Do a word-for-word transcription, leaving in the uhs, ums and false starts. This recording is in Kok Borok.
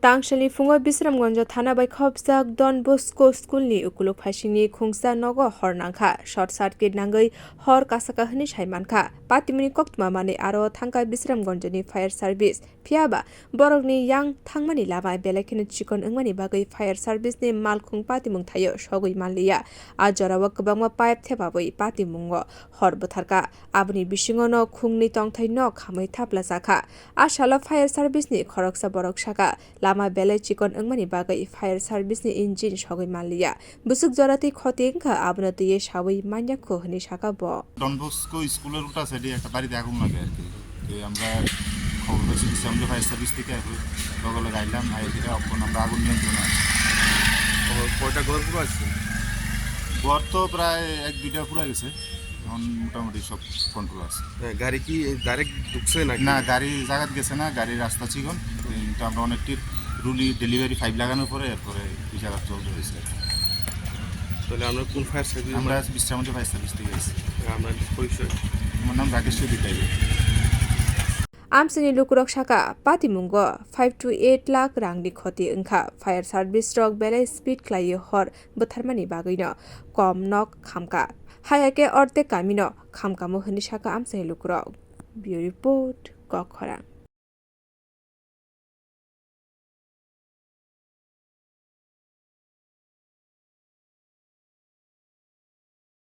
Tangsalni phungo Bisramganj thana bai khopjak Don Bosco School ni ukuluk phaisingni khungsa nogo hor nangkha. Short circuit nangwi hor kasaka hwnwi sai mankha. Patimungni koktma manwi aro thangkha Bisramganj ni fire service. Phiyaba borokni yang thangmani lama belai kheno chikon wngmani bagwi fire service ni malkhung patimung thaio sogwi manliya. A jorao kwbangma pipe thepabwi patimungo hor bwtharkha. Aboni bisingo no khungni tongthai nok hamwi thaplajakha. A salo fire service ni khoroksa borok sakha, lama belai chikon wngmani bagwi fire service ni engine sogwi manliya. Bwswk jora twi khoti wngkha, abono twiwi sawi manya kho hwnwi sakha bo. Don Bosco school-o ulta side-e ekta বাড়িতে আগুন লাগে আর কি। তো আমরা খবর পাইছি Bishramganj fire service থেকে, এখন লগে লগে আইলাম, আই থেকে এখন আমরা আগুন নিয়ন্ত্রণে আছি। ও, কয়টা ঘর পুরো আছে? ঘর তো প্রায় এক দুইটা পুরো গেছে, এখন মোটামুটি সব কন্ট্রোল আছে। হ্যাঁ, গাড়ি কি ডাইরেক্ট ঢুকছে নাকি? না, গাড়ি জাগাত গেছে না, গাড়ির রাস্তা চিকন, কিন্তু আমরা অনেকটির রুলি ডেলিভারি পাইপ লাগানোর পরে এরপরে এই জায়গা চলতে হয়েছে। তাহলে আমরা কোন ফায়ার সার্ভিস? আমরা বিশ্রামগঞ্জ ফায়ার সার্ভিস থেকে এসেছি। আপনার পরিচয়? আমার নাম Rakesh Chowdhury tiger. Amsini lukurok saka, patimungo five to eight lakh rangni khoti wngkha. Fire service rok belai speed khlaiwi hor bwtharmani bagwino kom nok khamkha. Haya khe ortek kamino khamkamo hwnwi saka amsini lukurok. Bureau Report, Kokkhorang.